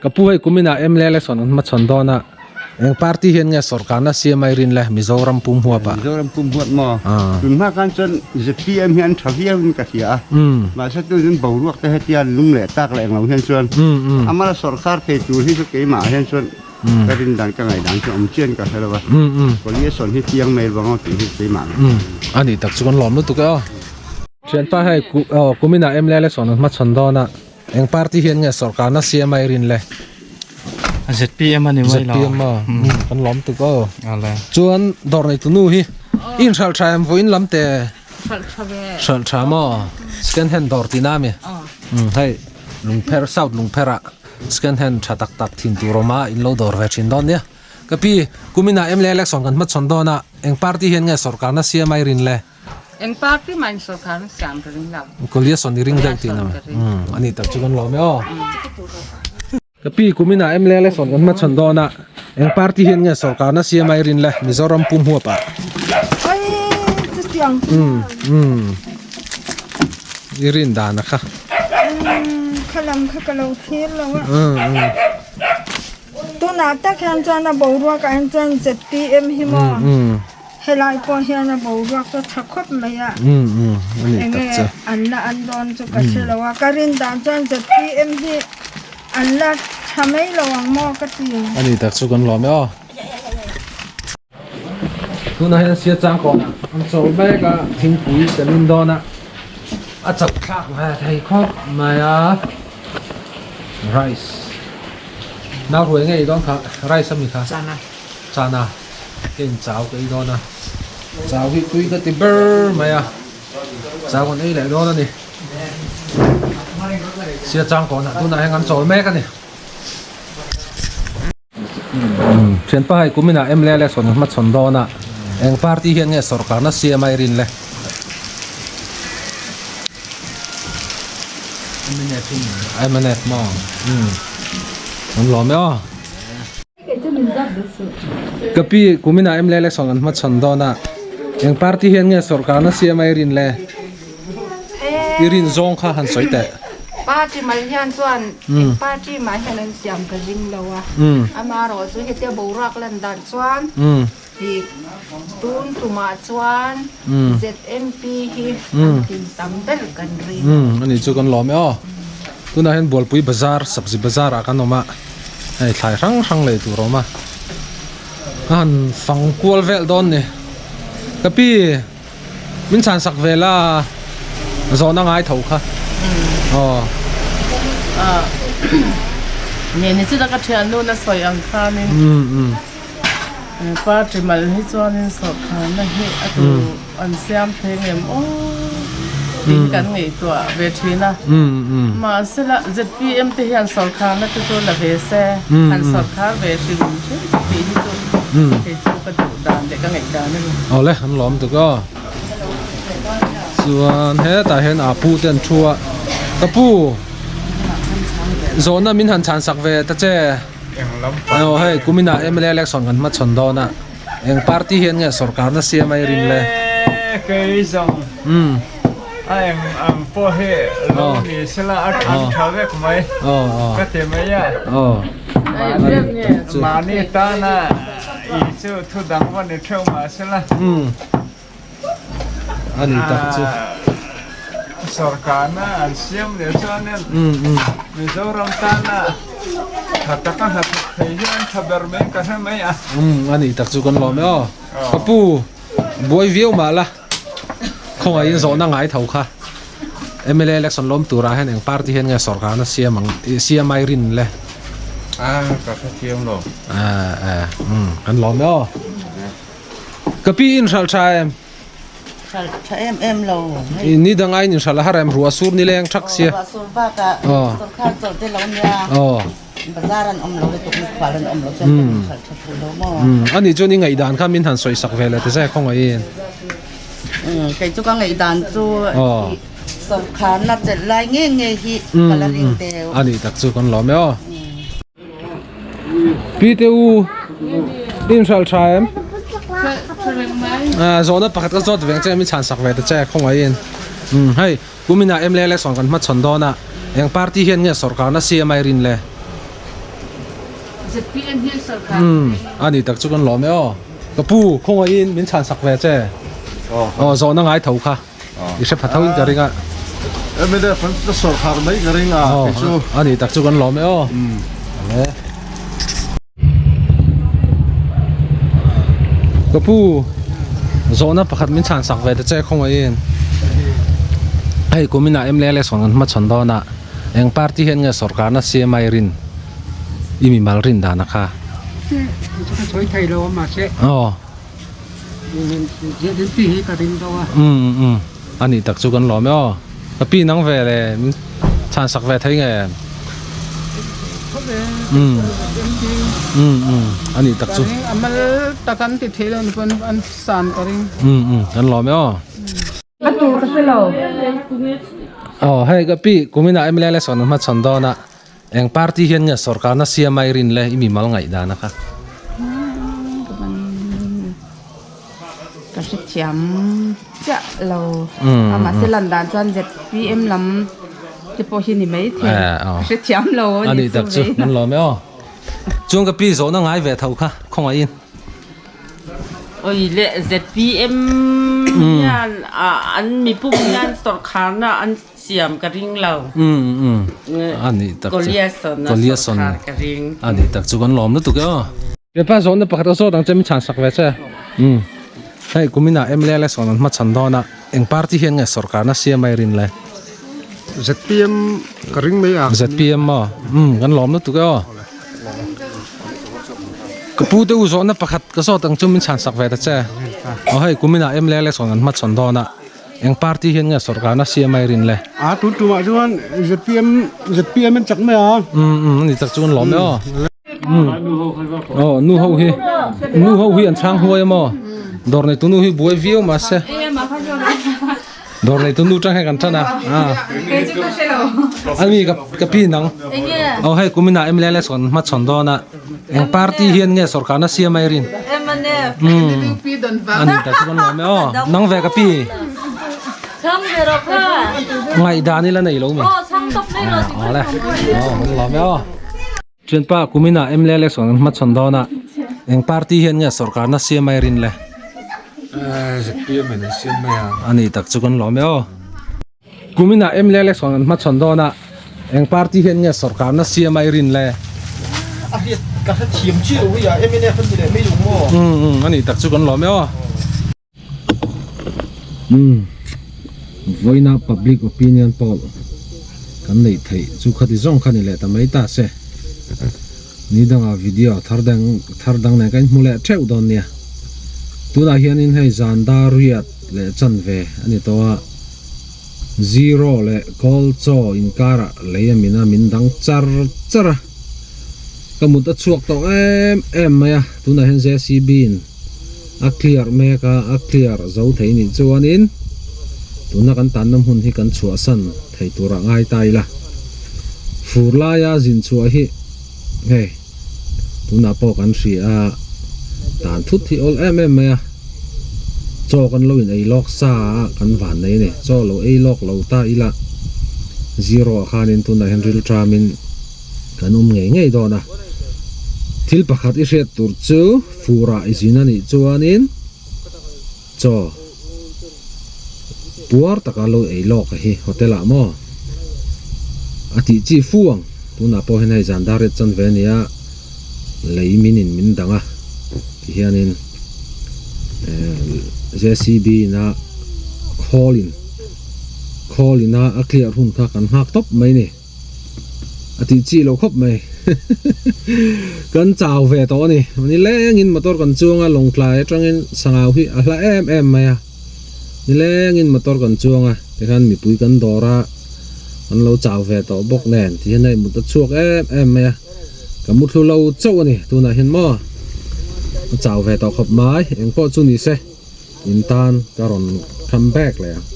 Ka pu hei kuminah mla election an hmachhawn dawn a, eng party hian nge sorkarna siam ai rin le Mizoram pum huap ah? Mizoram pum huap maw? Tun hma khan chuan zpm hi an tha viau in ka hria a, mahse tun chuan boruak te hetia lung leh tak leh englo hian chuan amala sorkar thei tur hi chu keimah ah hian chuan ka rin dan ka ngaihdan chu awm chian ka hre lo a, coalition hi piang mai vang aw tih hi keimah ngaihdan a ni. A nih tak chu kan lawm lutuk e aw. Thianpa hei kuminah mla election an hmachhawn dawn a. Eng party hian nge sorkarna siam a i rin le? ZPM a ni mai lo. ZPM a, kan lawm tuk aw. Chuan dawr nei tunu hi i inhralh tha em vawiin lam te? Hralh tha ve. Hralh tha maw? Second hand dawr tihna a mi? Hei Lungpher South Lungpher ah second hand tha tak tak thin tur awm a in lo dawr ve thin dawn nia. Ka pi, kuminah mla election kan hmachhawn dawn a, eng party hian nge sorkarna siam a i rin le? Eng party mah in sawrkar na siam ka ring lo. Kolia sawn i ring deuh tih na a ni tak chu kan lawm e aw. Ka pi kumin ah mla le sawn kan hmachhawn dawn a eng party hian nge sawrkar na siam a i rin le Mizoram pum huap ah. Ai chutiang I rin dan a kha. Kha lam kha ka lo thlir lo a. Tunah tak hian chuan a boruak ah hian chuan zpm hi maw. Helai pawh hian a boruak chu a tha khawp mai a, enge an la an dawn chu ka hre lo a, ka rin dan chuan zpm hi an la tha mai lo ang maw ka ti. A ni tak chu kan lawm e aw. Tunah hian sia chang kawnah an chawl mek a, thingpui kan in dawn a, a chauh thlak ve thei khawp mai a, rice nau ruai ngei dawn kha rice a mi kha? Chana. Chana. Ka in chau ka ei dawn a, chau hi tui ka ti ber mai a, chau kan ei leh dawn a ni. Sia chang kawnah tunah hian kan chawl mek a ni. Thianpa hei kuminah mla election hmachhawn dawn a, eng party hian nge sorkarna siam a i rin le? Mnf maw? An lawm e aw. Ka pi kuminah mla election an hmachhawn dawn a, eng party hian nge sorkarna siam a i rin le? I rin zawng kha han sawi teh. Party mal hian chuan eng party mah hian an siam ka ring lo a, amaherawh chu hetia boruak lan dan chuan hi tun tumah chuan ZMP hi an tin tam ber kan ring. Ani chu kan lawm e aw. Tunah hian Bualpui bazar sabzi bazar ah kan awm a, hei thlai hrang hrang lei tur a awm a, ka han fang kual vel dawn ni. Ka pi min chhan sak ve la zawhna ngai tho kha aw. Nge ni chu ka thiannu na sawi ang khanin party mal hi chuanin sawrkharna hi a tur an siam thei ngem aw tih hi kan ngaihtuah ve thin a. Mahsela zpm te hian sawrkharna te chu la ve se, han sawrkhar ve hrim hrim chu tih hi chu kei chu ka duh dan leh ka ngaih dan a ni. Awle an lawm tuk aw. Chuan hetah hian a pu te an thu a, ka pu zawhna min han chhan sak ve ta che. Aw hei kuminah mla election kan hmachhawn dawn a, eng party hian nge sorkarna siam a i rin le? Kei zawng a eng ang pawh hi lo ni sela a tha vek mai ka ti mai a, mahni tana i chu thu dang va ni theuh mah sela. A ni tak chu. Sorkarna an siam leh chuanin Mizoram tana tha taka hnathawk thei hi an tha ber mai ka hre mai a. A ni tak chu kan lawm e aw. Ka pu buai viau mah la khawngaihin zawhna ngai tho kha mla election lawm turah hian eng party hian nge sorkarna siam ang siam ai rin le. A ka hrethiam lo. Kan lawm e aw. Ka pi in hralh tha em? Hralh tha em em lo. Ni dang aiin in hralh a har em? Ruah sur ni leng thak sia. Ruah sur bakah sawrkar chawlh te lo nia. Bazar an awm lo lutuk mikhual an awm lo chuan kan in hralh tha thei lo maw? Ani chuan i ngaihdan kha min han sawi sak ve leh ta zai khawngaih in. Kei chu ka ngaihdan chu sawrkharna chelh lai nge nge hi ka la ring deuh. Ani tak chu kan lawm e aw. Pi te u in hralh tha em? Zawhna pakhat ka zawt veng che min chhan sak ve ta che khawngaih in. Hei kuminah mla election kan hmachhawn dawn a eng party hian nge sorkarna siam a i rin le? ZPM hian sawrkar Um ani tak chu kan lawm e aw. Ka pu khawngaihin min chhan sak ve che. Aw zawhna ngai tho kha i hre pha tho in ka ring a. MLA an sawrkar mai ka ring a kei chu. Ani tak chu kan lawm e aw. Le. Ka pu zawhna pakhat min chhan sak ve ta che khawngaihin. Hei kuminah MLA election kan hmachhawn dawn a eng party hian nge sawrkarna CMI rin i mimal rin dan a kha. Ka sawi thei lo a mahse. Aw. ZNP hi ka ring deuh a. Um um a nih tak chu kan lawm e aw. Ka pi nang ve le min chhan sak ve thei nge em? Um um um a nih tak chu. Ka ring a mal tak an ti thei lo ni pawn an san ka ring. Um um kan lawm e aw. A tur ka hre lo. Aw hei ka pi kuminah MLA le sawn an hmachhawn dawn a. Eng party hian nge sawrkarna siam a i rin le i mimal ngaihdan a kha? Ka hrethiam chiah lo a mahse lan dan chuan ZPM lam te pawh hi ni mai thei ka hrethiam lo a ni tak chu an lawm e aw. Chuan ka pi zawhna ngai ve tho kha khawngaihin. Oi le ZPM hian an mipum hian sawrkharna an Siam ka ring lo. Um um a nih tak chu. Koliason a sawrkhar ka ring. A nih tak chu kan lawm lutuk e aw. Kepa zawhna pakhat a zawt ang che min chhan sak ve che. Um hei kuminah MLA election an hmachhan dawn a eng party hian nge sawrkarna siam a i rin le? ZPM ka ring mai a. ZPM maw? Um kan lawm lutuk e aw. Ka pu te u zawhna pakhat ka zawt ang chu min chhan sak ve ta che. Aw hei kuminah MLA election an hmachhawn dawn a. Eng party hian nge sawrkarna siam a i rin le? A tun tumah chuan ZPM ZPM an chak mai a. Um um ani tak chuan lawm e aw. Um aw nu ho hi nu ho hi an chhang huai a maw? Dawr neitu nu hi buai viau mahse dawr neitu nu tang hian kan tan a a ani ka ka pi nang aw hei kuminah MLA election hmachhawn dawn a eng party hian nge sawrkarna siam a i rin? Mnf ani tak chu kan lawm e aw nang ve ka pi ngaihdan ila nei lo mi awle aw kan lawm e aw thianpa kuminah MLA election an hmachhawn dawn a eng party hian nge sawrkarna siam a i rin le ZPM in an siam mai a ani tak chu kan lawm e aw Kuminah MLA election an hmachhawn dawn a, eng party hian nge sawrkarna siam a i rin le? A hriat ka hre thiam chiah lo hi a, MNF an ti leh mai lo maw? Um um a nih tak chu kan lawm e aw. Um vawiina public opinion poll kan neih theih chu khati zawng kha ni leh ta mai ta se. Ni dangah video thar dang thar dang nen ka inhmu leh theuh dawn nia. Tunah hianin hei zan dar riat leh chanve a ni tawh a, zero leh kawl chaw inkarah lei a min a min dang char char a, ka mut a chhuak tawh em em mai a, tunah hian JCB in a clear mek a, a clear zo thei nih chuanin tuna kan tanna hmun hi kan chhuahsan thei turah ngai ta ila, fur laia zin chhuah hi hei tunah pawh kan hria a tan thut hi awl em em mai a chaw kan lo in ei lawk sa a kan van nei a ni chaw lo ei lawk lo ta ila zero ah khanin tunah hian ril ṭamin kan awm ngei ngei dawn a thil pakhat i hriat tur chu furah i zin a nih chuanin chaw puar taka lo ei lawk a hi hotel ah maw a tih chi fu ang tunah pawh hian hei zan dar riat chan ve a nia lei min in min dang a ti hianin ehh JCB in a khawl in khawl in a a clear hun kha kan nghak tawp mai a ni. A tih chi loh khawp mai kan chau ve tawh a ni nilengin motor kan chuang a lawngtlai atangin sangau hi a hla em em mai a nilengin motor kan chuang a tikhan mipui kan dawr a kan lo chau ve tawh bawk nen tihian hei mut a chhuak em em mai a ka mu thlu lo chauh a ni tunah hian maw a chau ve tawh khawp mai engpawh chu ni se in tan ka rawn come back leh ang.